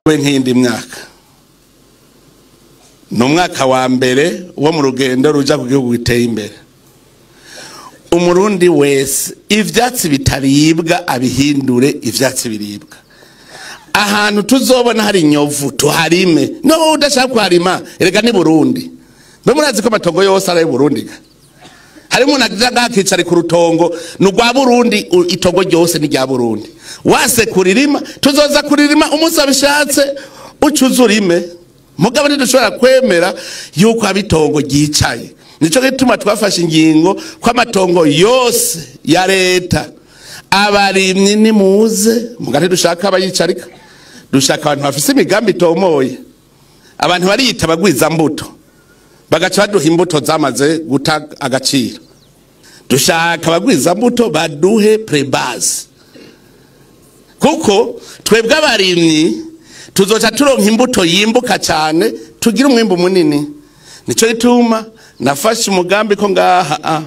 Nk'iyindi myaka ni umwaka wa mbere wo mu rugendo ruja ku gihugu giteye imbere. Umurundi wese ivyatsi bitaribwa abihindure ivyatsi biribwa. Ahantu tuzobona hari inyovu tuharime, no udashaka kuharima erega ni Burundi. Mbe murazi ko amatongo yose ari Burundi ga? Hari umuntu agira ngakicare ku rutongo ni rwa Burundi, itongo ryose ni rya Burundi. Wase kuririma tuzoza kuririma umunsi abishatse ucuzurime, mugabo ntidushobora kwemera yuko abitongo ryicaye. Nico gituma twafashe ingingo ko amatongo yose ya leta abarimyi nimuze, mugabo ntidushaka abayicarika, dushaka abantu bafise imigambi itomoye. Abantu bariyita abagwiza mbuto bagaca baduha imbuto zamaze guta agaciro. Dushaka abagwiza mbuto baduhe prebase, kuko twebwe abarimyi tuzoca turonka imbuto yimbuka cyane tugira umwimbu munini. Nico gituma nafashe umugambi ko ngaha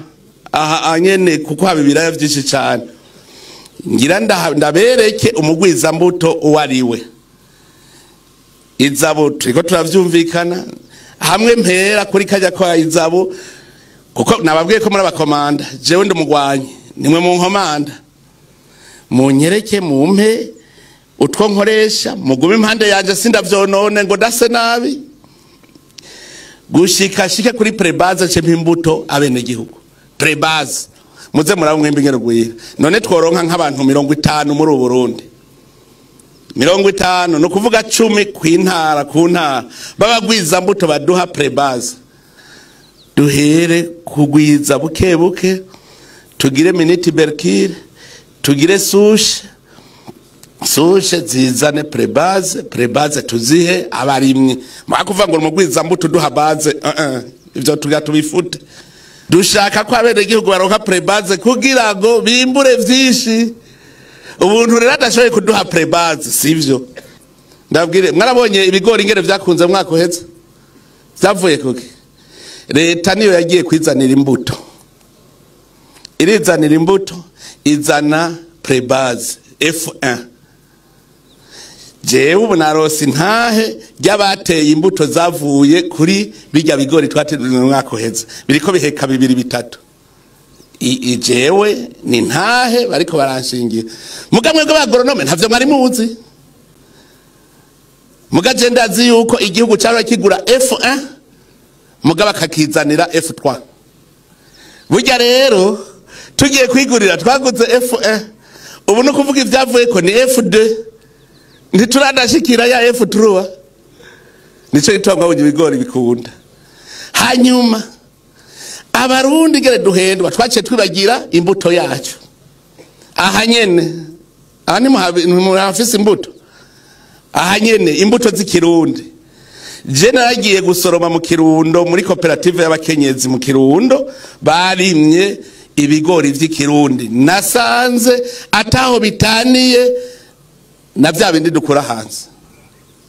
aha nyene, kuko haba ibiraya vyinshi cyane, ngira ndabereke umugwiza mbuto uwariwe. Izabo turiko turavyumvikana hamwe mpera kuri kajya kwa izabo, kuko nababwiye ko muri abakomanda, jewe ndi umugwanyi, nimwe mu nkomanda. Munyereke mumpe utwo nkoresha, mugume impande yanje sindavyonone ngo dase nabi, gushika shike kuri prebase ce imbuto abene gihugu. Prebase muze murabo mwembi ngero gwira. None tworonka nk'abantu 50 muri Burundi, 50 no kuvuga 10 kwintara ku ntara babagwiza mbuto baduha prebase. Duhere kugwiza buke buke, tugire miniti berkire, tugire sushe sushe zizane prebase, prebase tuzihe abarimyi. Mwakuvuga ngo umugwiza mbuto duha base, ivyo tuga tubifute. Dushaka ko abene gihugu baronka prebase kugira ngo bimbure vyinshi. Ubuntu rero adashoboye kuduha prebase sivyo. Ndabwire mwarabonye ibigori ingere vyakunze mwaka uheze vyavuye kuki? Leta niyo yagiye kwizanira imbuto, irizanira imbuto izana prebase F1. Jewe ubu narose intahe ry'abateye imbuto zavuye kuri bijya bigori twateruye mu mwaka uheze, biriko biheka 2 3. Jewe ni ntahe bariko baranshingira. Muga mwebwe abagoronome ntavyo mwari muzi. Muga je ndazi yuko igihugu cyara kigura F1 muga bakakizanira F3. Burya rero tugiye kwigurira twaguze F1, ubu no kuvuga ivyavuye ko ni F2, ntituradashikira ya F3. Nico gituma ngo ibigori bikunda. Hanyuma abarundi gere duhendwa twaciye twibagira imbuto yacu. Aha nyene aha ni muhafise imbuto, aha nyene imbuto z'ikirundi. Je naragiye gusoroma mu Kirundo muri koperative y'abakenyezi mu Kirundo, barimye ibigori vy'ikirundi, nasanze ataho bitaniye na vya bindi dukura hanze.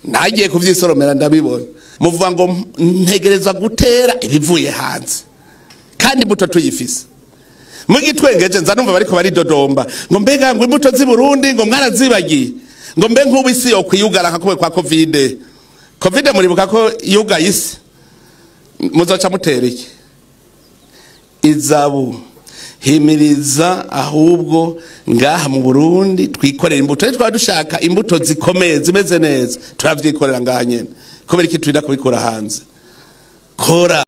Nagiye kuvyisoromera ndabibona. Muvuga ngo ntegereza gutera ibivuye hanze kandi imbuto tuyifise. Mugitwengeje nza numva bariko baridodomba ngo mbega ngo imbuto z'i Burundi ngo mwarazibagiye, ngo mbe nkubu isi yo kwiyugara nka kwa Covid. Covid muribuka ko yugaye isi, muzoca mutera iki? Izabu himiriza ahubwo ngaha mu Burundi twikorera imbuto. Twaba dushaka imbuto zikomeye zimeze neza turavyikorera ngaha nyene, kubera iki turinda kubikura hanze? Kora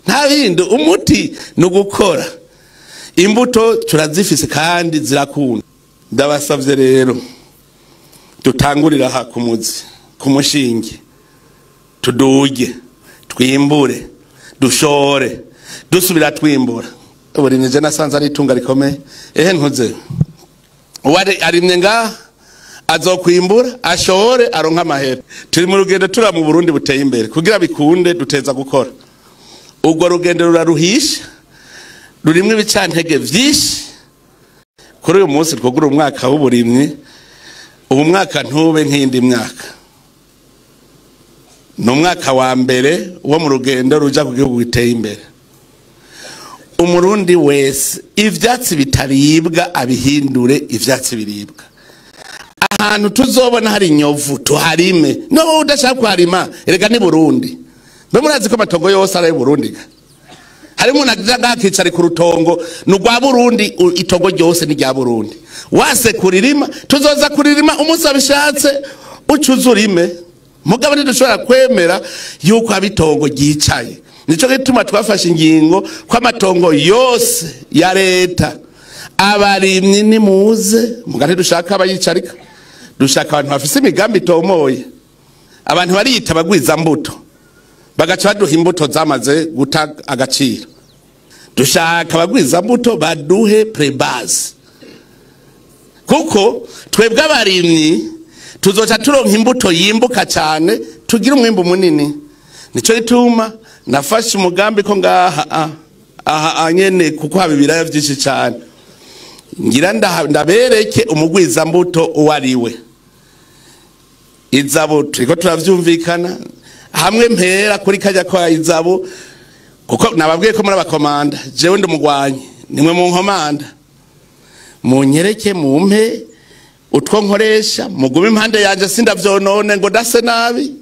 nta bindi, umuti ni ugukora. Imbuto turazifise kandi zirakunda. Ndabasavye rero dutangurira aha ku muzi, ku mushinge, tuduge, twimbure, dushore, dusubira twimbura. Uburimyi je nasanze ari itunga rikomeye. Ehe ntuze uwari arimye ngaha azokwimbura ashore aronka amahera. Turi mu rugendo tura mu Burundi buteye imbere, kugira bikunde duteza gukora. Ubwo rugendo ruraruhisha, rurimwe ibicantege vyinshi. Kuri uyu munsi twogura umwaka w'uburimyi, ubu mwaka ntube nk'indi myaka. Ni umwaka wa mbere wo mu rugendo ruja ku gihugu giteye imbere. Umurundi wese ivyatsi bitaribwa abihindure ivyatsi biribwa. Ahantu tuzobona hari inyovu tuharime. No udashaka kuharima erega ni Burundi. Mbe murazi ko amatongo yose ari Burundi. Hari umuntu agira akicara ku rutongo nugwa Burundi, itongo ryose ni rya Burundi. Wase kuririma tuzoza kuririma umunsi abishatse ucuzurime. Mugabo ntidushobora kwemera yuko abitongo ryicaye. Nico gituma twafashe ingingo ko amatongo yose ya leta abarimyi ni muze, mugabo ntidushaka abayicarika. Dushaka abantu bafise imigambi itomoye. Abantu bariyita bagwiza mbuto bagaca baduha imbuto zamaze guta agaciro. Dushaka abagwiza mbuto baduhe prebase, kuko twebwe abarimyi tuzoca turonka imbuto yimbuka cyane tugira umwimbu munini. Nico gituma nafashe umugambi ko ngaha aha nyene, kuko haba ibiraya vyinshi cyane, ngira ndabereke umugwiza mbuto uwariwe. Izabo turiko turavyumvikana hamwe mpera kuri kajya kwa izabo, kuko nababwiye ko muri abakomanda, jewe ndi umugwanyi, nimwe mu nkomanda. Munyereke mumpe utwo nkoresha, mugume impande yanje sindavyonone ngo dase nabi.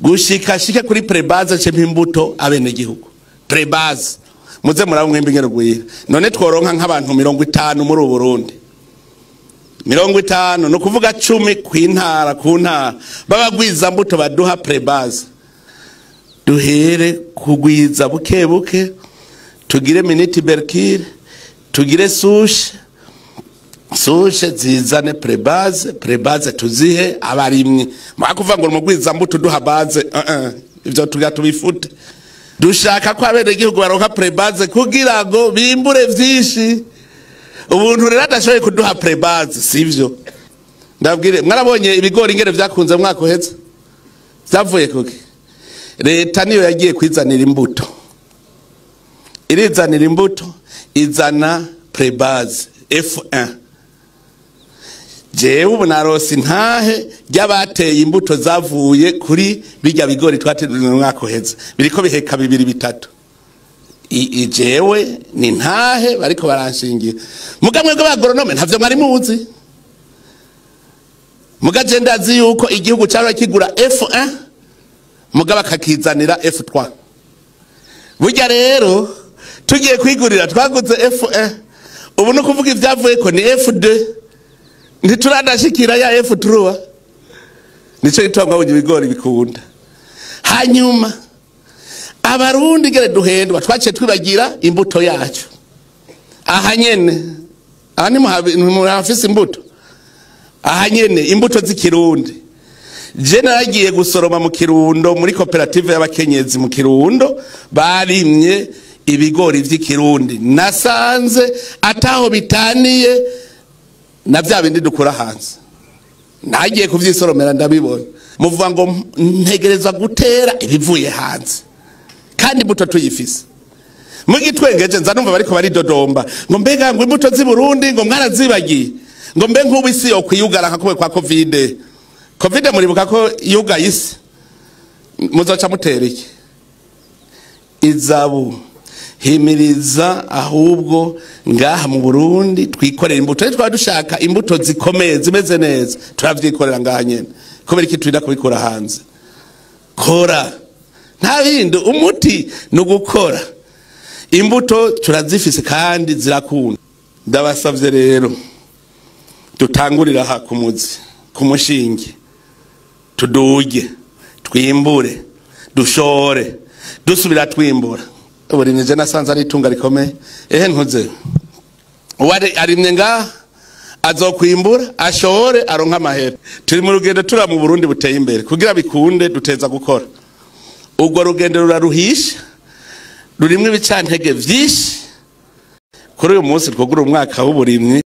Gushika shike kuri prebase ce imbuto abene gihugu. Prebase muze murabo mwembi ngero gwira. None tworonka nk'abantu 50 muri Burundi. 50 no kuvuga 10 kwintara ku ntara babagwiza mbuto baduha prebase. Duhere kugwiza buke buke, tugire miniti berkire, tugire sushe sushe zizane prebase, prebase tuzihe abarimyi. Mwakuvuga ngo umugwiza mbuto duha base, ivyo tuga tubifute. Dushaka ko abene gihugu baronka prebase kugira ngo bimbure vyinshi. Ubuntu rero adashoboye kuduha prebase sivyo. Ndabwire mwarabonye ibigori ingere vyakunze mwaka uheze vyavuye kuki? Leta niyo yagiye kwizanira imbuto, irizanira imbuto izana prebase F1. Jewe ubu narose intahe ry'abateye imbuto zavuye kuri bijya bigori twateruye mu mwaka uheze, biriko biheka 2 3. Ijewe ni ntahe bariko baranshingira. Muga mwebwe abagoronome ntavyo mwari muzi. Muga je ndazi yuko igihugu cyara kigura F1 muga bakakizanira F3. Burya rero tugiye kwigurira twaguze F1, ubu no kuvuga ivyavuye ko ni F2, ntituradashikira ya F3. Nico gituma mwabonye ibigori bikunda. Hanyuma abarundi gere duhendwa twaciye twibagira imbuto yacu. Aha nyene aha ni muhafise imbuto, aha nyene imbuto z'ikirundi. Je naragiye gusoroma mu Kirundo muri koperative y'abakenyezi mu Kirundo, barimye ibigori vy'ikirundi, nasanze ataho bitaniye na vya bindi dukura hanze. Nagiye kuvyisoromera ndabibona. Muvuga ngo ntegerezwa gutera ibivuye hanze kandi imbuto tuyifise. Mugitwengeje nza numva bariko baridodomba ngo mbega ngo imbuto z'i Burundi ngo mwarazibagiye, ngo mbe nkubu isi yo kwiyugara nka kwa Covid. Covid muribuka ko yugaye isi, muzoca mutera iki? Izabu himiriza ahubwo ngaha mu Burundi twikorera imbuto. Twaba dushaka imbuto zikomeye zimeze neza turavyikorera ngaha nyene, kubera iki twida kubikora hanze? Kora nta bindi, umuti ni gukora. Imbuto turazifise kandi zirakunda. Ndabasavye rero dutangurira aha kumuzi kumushinge, tuduge twimbure dushore dusubira twimbura. Uburimyi je nasanze ari itunga rikomeye. Ehe ntuze uwari arimye ngaha azokwimbura ashore aronka amahera. Turi mu rugendo tura mu Burundi buteye imbere, kugira bikunde duteza gukora. Urwo rugendo ruraruhisha, rurimwe ibicantege vyinshi. Kuri uyu munsi twugura umwaka w'uburimyi.